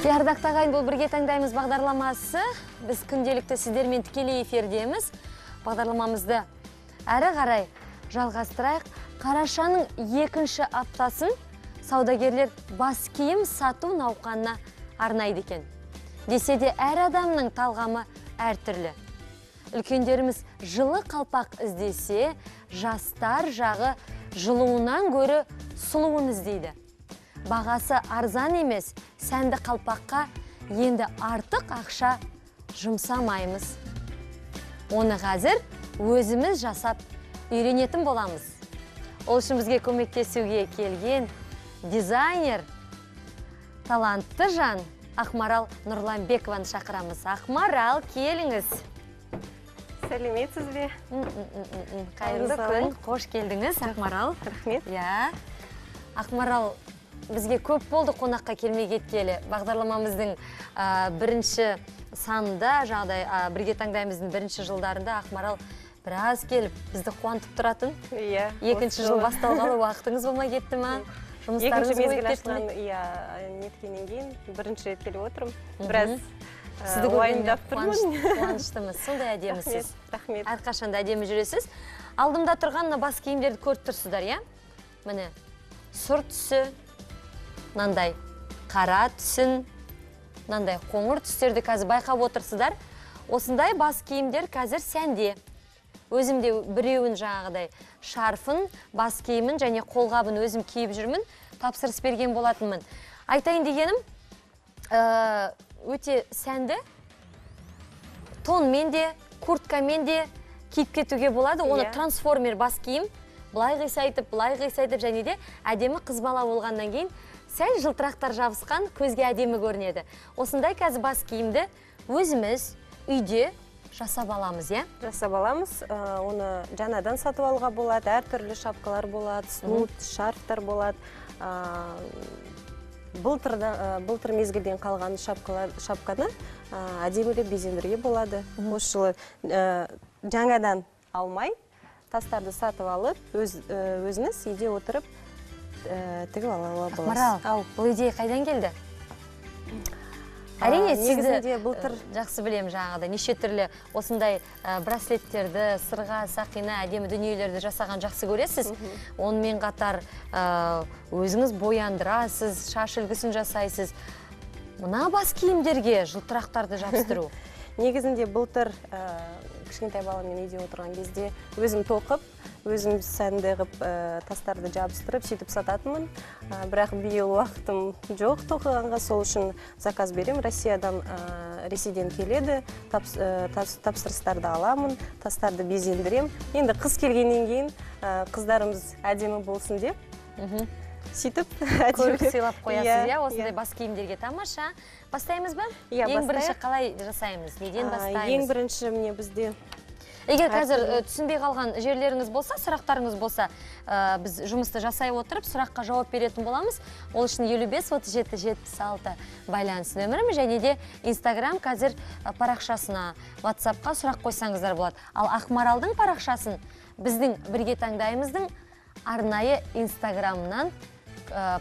Ардақты ағайын, бұл «Бірге таңдаймыз» бағдарламасы. Біз күнделікті сіздермен тікелей эфирдеміз. Бағдарламамызды әрі қарай жалғастырайық. Қарашаның екінші аптасын саудагерлер бас киім сату науқанына арнайды екен. Десе де, әр адамның талғамы әртүрлі. Үлкендеріміз жылы қалпақ іздесе, жастар жағы жылуынан гөрі сұлуын іздейді. Бағасы арзан емес, сәнді қалпаққа енді артық ақша жұмсамаймыз. Оны қазір өзіміз жасап үйренетін боламыз. Ол үшін бізге көмектесуге келген дизайнер, талантты жан Ақмарал Нұрланбекованы шақырамыз. Ақмарал, келіңіз. Сәлеметсіз бе? Қайырлы күн, қош келдіңіз, Ақмарал. Рахмет. Иә. Ақмарал бізге көп болды қонаққа келмей кеткелі. Бағдарламамыздың бірінші санында, жаңағыдай «Бірге таңдаймыздың» бірінші жылдарында Ақмарал біраз келіп, бізді қуантып тұратын. Иә. Екінші жыл басталғалы уақытыңыз болмай кетті ма? Екінші мезгіл ашылған, иә, неткеннен кейін бірінші рет келіп отырмын. Біраз Сізді уайымдап тұрмын. Қуаныштымыз. Сондай әдемісіз. Рахмет. Әрқашанда әдемі жүресіз. Алдымда тұрған мына бас киімдерді көріп тұрсыздар, иә? Міне, сұр түсі, мынандай қара түсін, мынандай қоңыр түстерді қазір байқап отырсыздар. Осындай бас киімдер қазір сәнде. Өзім де біреуін, жаңағыдай шарфын, бас киімін және қолғабын өзім киіп жүрмін, тапсырыс берген болатынмын. Айтайын дегенім, өте сәнді, тонмен де, курткамен де киіп кетуге болады. Оны трансформер бас киім, былай қисайтып, былай қисайтып, және де әдемі қыз бала болғаннан кейін сәл жылтырақтар жабысқан көзге әдемі көрінеді. Осындай қазір бас киімді өзіміз үйде жасап аламыз, иә? Жасап аламыз. Оны жаңадан сатып алуға болады. Әртүрлі шапкалар болады, снуд, шарфтар болады. Былтыр мезгілден қалған шапкалар, шапканы әдемілеп безендіруге болады. Осы жылы жаңадан алмай, тастарды сатып алып, өзіңіз үйде отырып тігіп ала аласыз. Ақмарал, бұл идея қайдан келді? Әрине, сізді Негізінде былтыр жақсы білемін, жаңағыдай неше түрлі осындай браслеттерді, сырға, сақина, әдемі дүниелерді жасаған жақсы көресіз. Онымен қатар өзіңіз бояндырасыз, шаш үлгісін жасайсыз. Мына бас киімдерге жылтырақтарды жабыстыру. Негізінде былтыр кішкентай баламмен үйде отырған кезде өзім тоқып, өзім сәнді қылып тастарды жабыстырып, сөйтіп сататынмын. Бірақ биыл уақытым жоқ тоқығанға, сол үшін заказ беремін. Россиядан, Ресейден келеді, тапсырыстарды аламын, тастарды безендіремін. Енді қыс келгеннен кейін қыздарымыз әдемі болсын деп, сөйтіп көрік әдемілеп. Сыйлап қоясыз, Иә, иә, осындай иә. бас киімдерге. Тамаша. Бастаймыз ба? Иә, Ең бірінші бастайық. қалай жасаймыз? Неден бастаймыз? Ең бірінші, міне, бізде Егер қазір әртүрлі. Түсінбей қалған жерлеріңіз болса, сұрақтарыңыз болса, біз жұмысты жасай отырып, сұраққа жауап беретін боламыз. Ол үшін 55 37 76 байланыс нөмірім және де Инстаграм қазір парақшасына, WhatsAppқа сұрақ қойсаңыздар болады. Ал Ақмаралдың парақшасын біздің «Бірге таңдаймыздың» арнайы Инстаграмнан,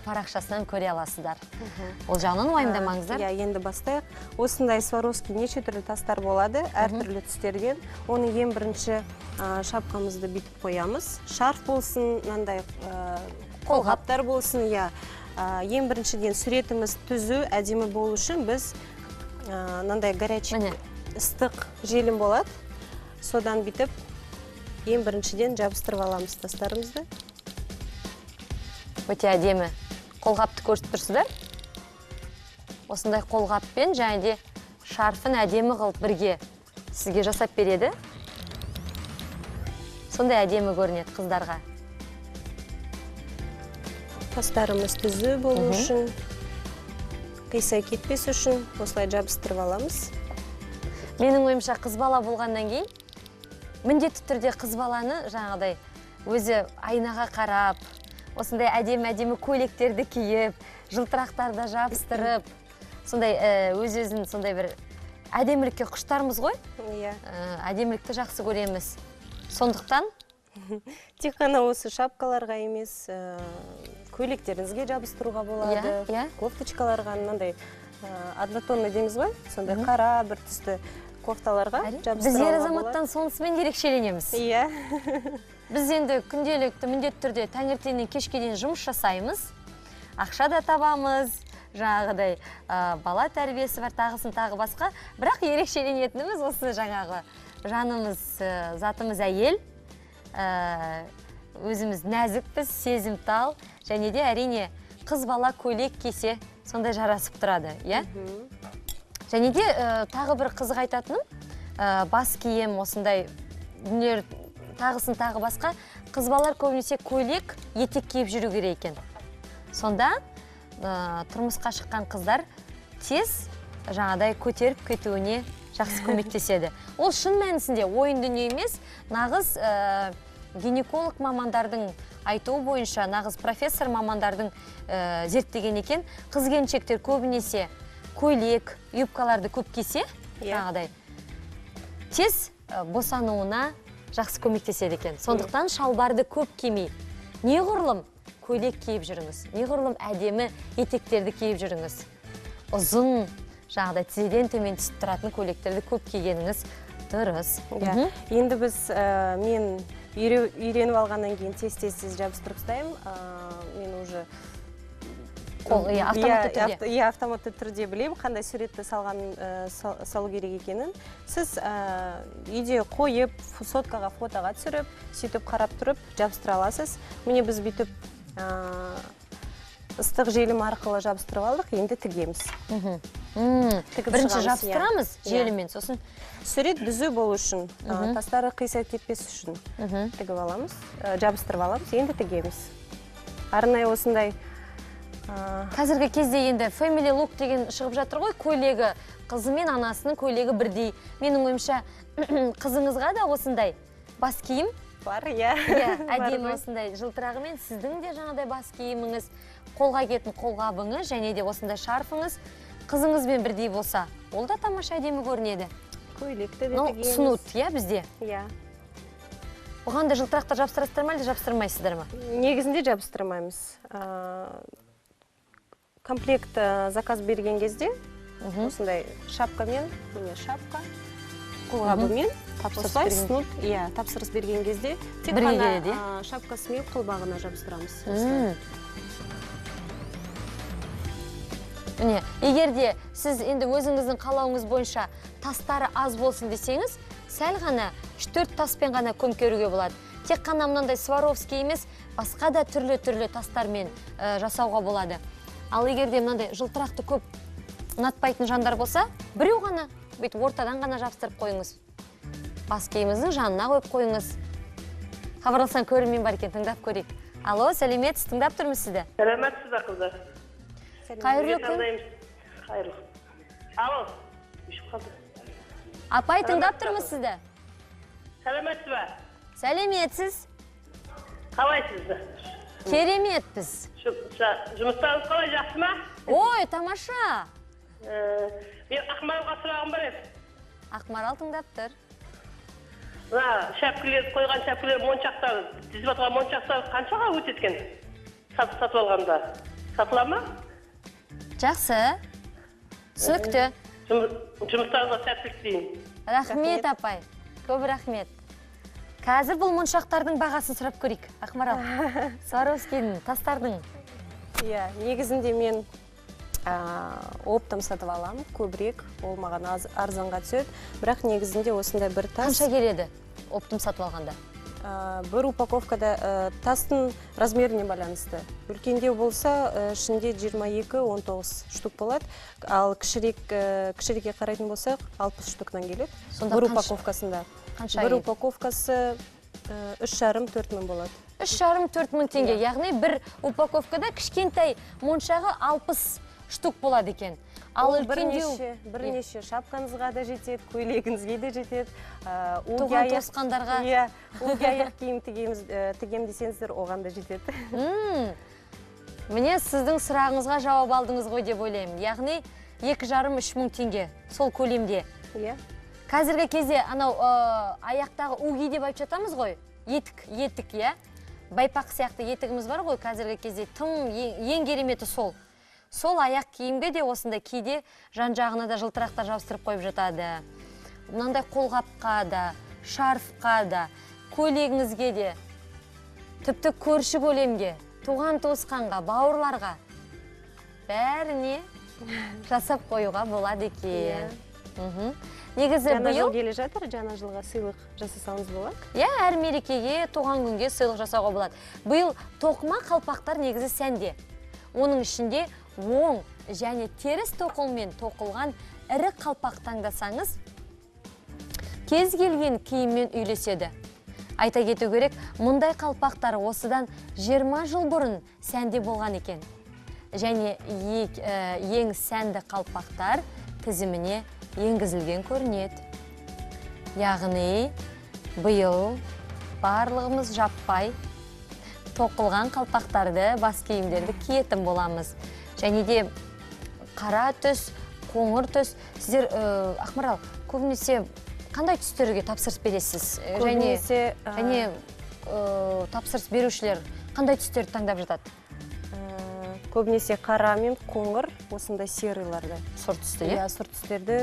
парақшасынан көре аласыздар. Ол жағынан уайымдамаңыздар. Иә, енді бастайық. Осындай Сваровски неше түрлі тастар болады, әртүрлі түстерден. Оны ең бірінші шапкамызды бүйтіп қоямыз. Шарф болсын, мынандай қолғаптар болсын, иә. Ең біріншіден, суретіміз түзу, әдемі болу үшін біз мынандай горячий Міне. ыстық желім болады. Содан бүйтіп ең біріншіден жабыстырып аламыз тастарымызды. Өте әдемі қолғапты көрсетіп тұрсыздар. Осындай қолғаппен және де шарфын әдемі қылып бірге сізге жасап береді. Сондай әдемі көрінеді қыздарға. Тастарымыз түзу болу үшін, қисай кетпес үшін осылай жабыстырып аламыз. Менің ойымша, қыз бала болғаннан кейін міндетті түрде қыз баланы жаңағыдай өзі айнаға қарап, осындай әдемі әдемі көйлектерді киіп, жылтырақтарды жабыстырып, сондай өз өзін сондай бір әдемілікке құштармыз ғой. Иә. Әдемілікті жақсы көреміз. Сондықтан Тек қана осы шапкаларға емес, көйлектеріңізге жабыстыруға болады. Иә, иә. Кофточкаларға мынандай Однотонный дейміз ғой, сондай қара бір түсті кофталарға жабыстыра. Біз ер азаматтан сонысымен ерекшеленеміз. Иә. Біз енді күнделікті міндетті түрде таңертеңнен кешке дейін жұмыс жасаймыз, ақша да табамыз, жаңағыдай бала тәрбиесі бар, тағысын тағы басқа. Бірақ ерекшеленетініміз осы жаңағы жанымыз, затымыз әйел, өзіміз нәзікпіз, сезімтал, және де әрине қыз бала көйлек кисе сондай жарасып тұрады, иә? Және де тағы бір қызық айтатыным, бас киім осындай дүниелер, тағысын тағы басқа, қыз балалар көбінесе көйлек, етек киіп жүру керек екен. Сонда тұрмысқа шыққан қыздар тез жаңағыдай көтеріп кетуіне жақсы көмектеседі. Ол шын мәнісінде ойын дүние емес, нағыз гинеколог мамандардың айтуы бойынша, нағыз профессор мамандардың зерттеген екен, қыз келіншектер көбінесе көйлек, юбкаларды көп кисе, жаңағыдай тез босануына жақсы көмектеседі екен. Сондықтан шалбарды көп кимей, неғұрлым көйлек киіп жүріңіз, неғұрлым әдемі етектерді киіп жүріңіз. Ұзын, жаңағыдай тізеден төмен түсіп тұратын көйлектерді көп кигеніңіз дұрыс. Енді біз, мен үйреніп алғаннан кейін тез-тез жабыстырып ұстаймын. Мен уже автоматты түрде. Иә, автоматты түрде білемін, қандай суретті салу керек екенін. Сіз үйде қойып, соткаға, фотоға түсіріп, сөйтіп қарап тұрып жабыстыра аласыз. Міне біз бүйтіп ыстық желім арқылы жабыстырып алдық, енді тігеміз. Бірінші жабыстырамыз желіммен, сосын сурет түзу болу үшін, тастары қисайып кетпес үшін тігіп аламыз, жабыстырып аламыз, енді тігеміз. Арнайы осындай. Қазіргі кезде енді family look деген шығып жатыр ғой, көйлегі, қызы мен анасының көйлегі бірдей. Менің ойымша, қызыңызға да осындай бас киім бар, иә. Иә, әдемі осындай жылтырағымен сіздің де жаңағыдай бас киіміңіз, қолға киетін қолғабыңыз және де осындай шарфыңыз қызыңызбен бірдей болса, ол да тамаша әдемі көрінеді. Көйлекті де тігеміз. Снуд, иә, бізде? Иә. Оған да жылтырақтар жабыстырасыздар ма, әлде жабыстырмайсыздар ма? Негізінде жабыстырмаймыз. Комплект заказ берген кезде осындай шапкамен, міне шапка, қолғабымен осылай снуд, иә, тапсырыс берген кезде тек қана шапкасымен қолбағына жабыстырамыз. Міне, егер де сіз енді өзіңіздің қалауыңыз бойынша тастары аз болсын десеңіз, сәл ғана 3-4 таспен ғана көмкеруге болады. Тек қана мынандай Сваровский емес, басқа да түрлі-түрлі тастармен жасауға болады. Ал егер де мынандай жылтырақты көп ұнатпайтын жандар болса, біреу ғана, бүйтіп ортадан ғана жабыстырып қойыңыз. Бас киіміңіздің жанына қойып қойыңыз. Хабарласқан көрермен бар екен, тыңдап көрейік. Алло, сәлеметсіз, тыңдап тұрмыз сізді. Сәлеметсіз бе, қыздар? Қайырлы күн. Қайырлы. Алло, өшіп қалды. Апай, тыңдап тұрмыз сізді. Сәлеметсіз бе? Сәлеметсіз. Қалайсыз? Кереметпіз. Жұмыстарыңыз қалай, жақсы ма? Ой, тамаша. Мен Ақмаралға сұрағым бар еді. Ақмарал тыңдап тұр. Мына шәпкілер, қойған шәпкілер, моншақтар, тізіп атқан моншақтар қаншаға өтеді екен? Сатып алғанда. Сатыла ма? Жақсы. Түсінікті. Жұмыстарыңызға сәттілік тілеймін. Рахмет, апай. Көп рахмет. Қазір бұл моншақтардың бағасын сұрап көрейік, Ақмарал. Сваровскийдің, тастардың. Иә, негізінде мен оптом сатып аламын, көбірек, ол маған арзанға түседі. Бірақ негізінде осындай бір тас. Қанша келеді оптом сатып алғанда? Бір упаковкада тастың размеріне байланысты. Үлкендеу болса, ішінде 22-19 штук болады. Ал кішірекке қарайтын болсақ, 60 штукнан келеді. Бір упаковкасында. Бір упаковкасы 3,5-4 мың болады. 3,5-4 мың теңге, яғни бір упаковкада кішкентай моншағы 60 штук болады екен. Ал бірнеше шапкаңызға да жетеді, көйлегіңізге де жетеді. Туған туысқандарға. Иә, угі аяқ киім тігем десеңіздер, оған да жетеді. Міне сіздің сұрағыңызға жауап алдыңыз ғой деп ойлаймын. Яғни 2,5-3 мың теңге сол көлемде. Иә. Қазіргі кезде анау аяқтағы уги деп айтып жатамыз ғой, етік, етік, иә? Байпақ сияқты етігіміз бар ғой, қазіргі кезде тым ең кереметі сол. Сол аяқ киімге де осындай кейде жан-жағына да жылтырақтар жабыстырып қойып жатады. Мынандай қолғапқа да, шарфқа да, көйлегіңізге де, тіпті көрші көлемге, туған туысқанға, бауырларға бәріне жасап қоюға болады екен. Негізі жаңа биыл жыл келе жатыр, жаңа жылға сыйлық жасасаңыз болады. Иә, әр мерекеге, туған күнге сыйлық жасауға болады. Биыл тоқыма қалпақтар негізі сәнде. Оның ішінде оң және теріс тоқылмен тоқылған ірі қалпақ таңдасаңыз, кез келген киіммен үйлеседі. Айта кету керек, мұндай қалпақтар осыдан 20 жыл бұрын сәнде болған екен. Және ең сәнді қалпақтар тізіміне енгізілген көрінеді. Яғни, биыл барлығымыз жаппай тоқылған қалпақтарды, бас киімдерді киетін боламыз. Және де қара түс, қоңыр түс. Сіздер, Ақмарал, көбінесе қандай түстерге тапсырыс бересіз? Көбінесе, Және тапсырыс берушілер қандай түстерді таңдап жатады? Көбінесе қара мен қоңыр, осындай серыйларды. Сұр түсті, иә? Иә, сұр түстерді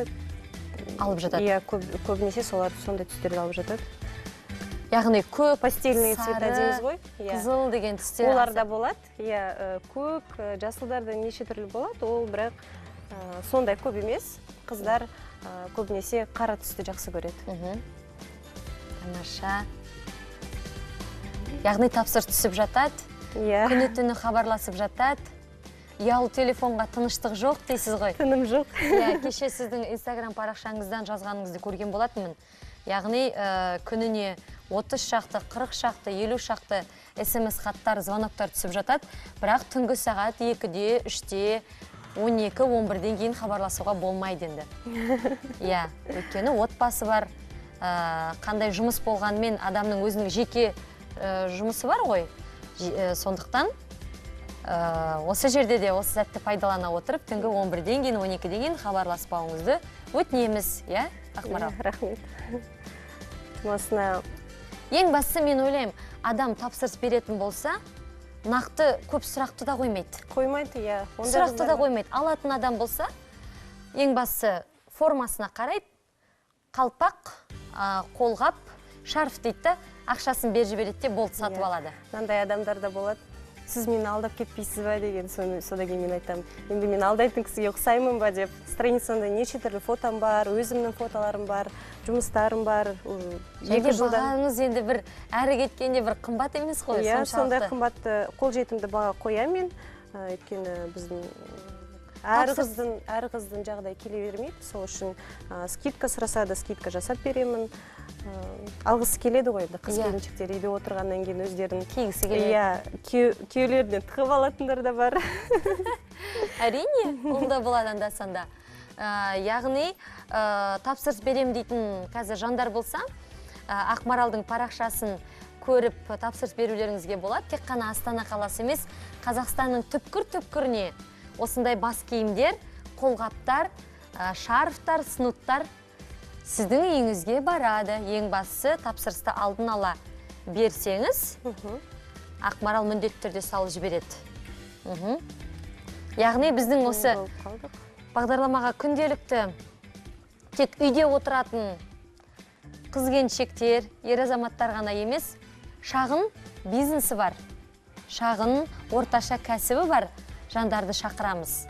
алып жатады. Иә, көбінесе солар сондай түстерді алып жатады. Яғни көк, постельные цвета сары, дейміз ғой. Иә. Қызыл деген түстер Олар аса. да болады. Иә, көк, жасылдар да неше түрлі болады. Ол бірақ сондай көп емес. Қыздар көбінесе қара түсті жақсы көреді. Тамаша. Яғни тапсырыс түсіп жатады. Иә. Күні түні хабарласып жатады. Ұялы телефонға тыныштық жоқ дейсіз ғой. Тыным жоқ. Иә, кеше сіздің Инстаграм парақшаңыздан жазғаныңызды көрген болатынмын. Яғни, күніне 30 шақты, 40 шақты, 50 шақты СМС хаттар, звоноктар түсіп жатады. Бірақ түнгі сағат 2-де, 3-те, 12, 11-ден кейін хабарласуға болмайды енді. Иә, өйткені отбасы бар, қандай жұмыс болғанымен адамның өзінің жеке жұмысы бар ғой. Сондықтан осы жерде де осы сәтті пайдалана отырып, түнгі 11-ден кейін, 12-ден кейін хабарласпауыңызды өтінеміз, иә, Ақмарал? Иә, рахмет. Осына Ең бастысы мен ойлаймын, адам тапсырыс беретін болса, нақты көп сұрақты да қоймайды. Қоймайды, иә. Ондай Сұрақты да қыздар бар. қоймайды. Алатын адам болса, ең бастысы формасына қарайды, қалпақ, қолғап, шарф дейді да, ақшасын беріп жібереді де болды, сатып Иә. алады. Мынандай адамдар да болады. Сіз мені алдап кетпейсіз ба деген, содан кейін мен айтамын. Енді мен алдайтын кісіге ұқсаймын ба деп. Страницамда неше түрлі фотом бар, өзімнің фотоларым бар, жұмыстарым бар. Және Екі жылдан бағаңыз енді бір әрі кеткенде бір қымбат емес қой, Иә, сондай соншалықты. қымбатты, қолжетімді баға қоямын мен. Өйткені біздің Тапсырыс әр қыздың жағдайы келе бермейді. Сол үшін, скидка сұраса да скидка жасап беремін. Алғысы келеді ғой енді қыз Иә. келіншектер үйде отырғаннан кейін өздерін кигісі келеді. Иә, күйеулерінен тығып алатындар да бар. Әрине, ол да болады анда санда. Яғни, тапсырыс берем дейтін қазір жандар болса, Ақмаралдың парақшасын көріп тапсырыс берулеріңізге болады. Тек қана Астана қаласы емес, Қазақстанның түпкір-түпкіріне осындай бас киімдер, қолғаптар, шарфтар, снуттар сіздің үйіңізге барады. Ең бастысы тапсырысты алдын ала берсеңіз, Ақмарал міндетті түрде салып жібереді. Яғни біздің осы Болып қалдық. бағдарламаға күнделікті тек үйде отыратын қыз келіншектер, ер азаматтар ғана емес, шағын бизнесі бар, шағын орташа кәсібі бар жандарды шақырамыз.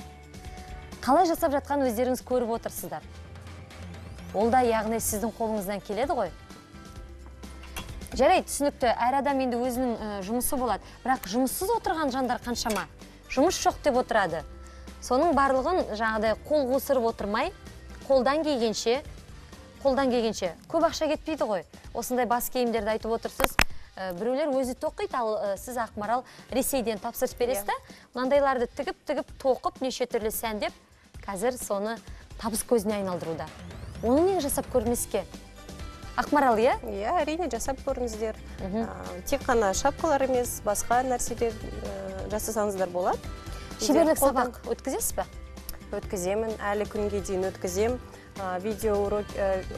Қалай жасап жатқан өздеріңіз көріп отырсыздар. Ол да яғни сіздің қолыңыздан келеді ғой. Жарайды, түсінікті, әр адам енді өзінің жұмысы болады. Бірақ жұмыссыз отырған жандар қаншама? Жұмыс жоқ деп отырады. Соның барлығын жаңағыдай қол қусырып отырмай, қолдан келгенше көп ақша кетпейді ғой. Осындай бас киімдерді айтып отырсыз. Біреулер өзі тоқиды, ал сіз Ақмарал Ресейден тапсырыс бересіз да, мынандайларды тігіп-тігіп тоқып неше түрлі сәндеп, қазір соны табыс көзіне айналдыруда. Оны неге жасап көрмеске? Ақмарал, иә? Иә, әрине жасап көріңіздер. Тек қана шапкалар емес, басқа нәрселер жасасаңыздар болады. Шеберлік Қолдан сабақ өткізесіз бе? Өткіземін, әлі күнге дейін өткізем. Видео урок,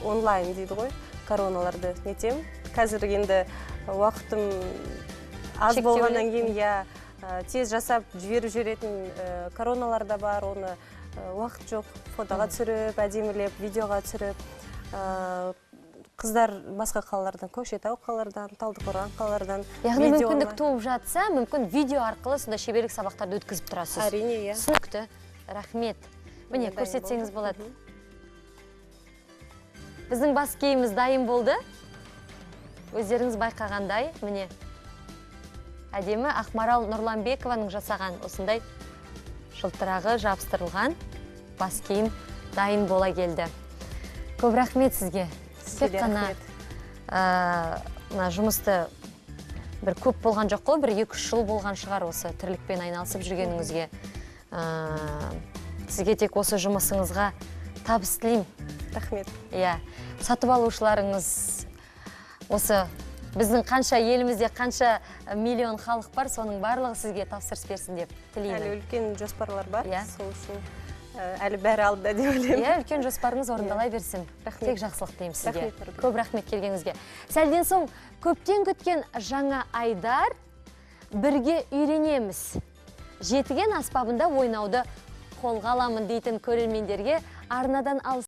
онлайн дейді ғой, короналарды нетем. Қазір енді уақытым аз Шектеулі. болғаннан кейін, иә, Тез жасап жіберіп жіберетін короналар да бар, оны уақыт жоқ, фотоға түсіріп, әдемілеп, видеоға түсіріп. Қыздар басқа қалалардан, Көкшетау қалалардан, Талдықорған қалалардан. Яғни мүмкіндік туып жатса, мүмкін видео арқылы сондай шеберлік сабақтарды өткізіп тұрасыз. Әрине, иә. Түсінікті. Рахмет. Міне, көрсетсеңіз болады. Біздің бас киіміміз дайын болды. Өздеріңіз байқағандай, міне, әдемі Ақмарал Нұрланбекованың жасаған осындай жылтырағы жабыстырылған бас киім дайын бола келді. Көп рахмет сізге. Тек қана мына жұмысты бір көп болған жоқ қой, бір 2-3 жыл болған шығар осы тірлікпен айналысып жүргеніңізге. Сізге тек осы жұмысыңызға табыс тілеймін. Рахмет. Иә, сатып алушыларыңыз осы біздің қанша елімізде қанша миллион халық бар, соның барлығы сізге тапсырыс берсін деп тілеймін. Әлі үлкен жоспарлар бар, сол үшін әлі бәрі алда деп ойлаймын. Иә, үлкен жоспарыңыз орындала берсін. Рахмет. Тек жақсылық тілеймін сізге. Рахмет. Көп рахмет келгеніңізге. Сәлден соң көптен күткен жаңа айдар бірге үйренеміз. Жетіген аспабында ойнауды қолға аламын дейтін көрермендерге арнадан алыс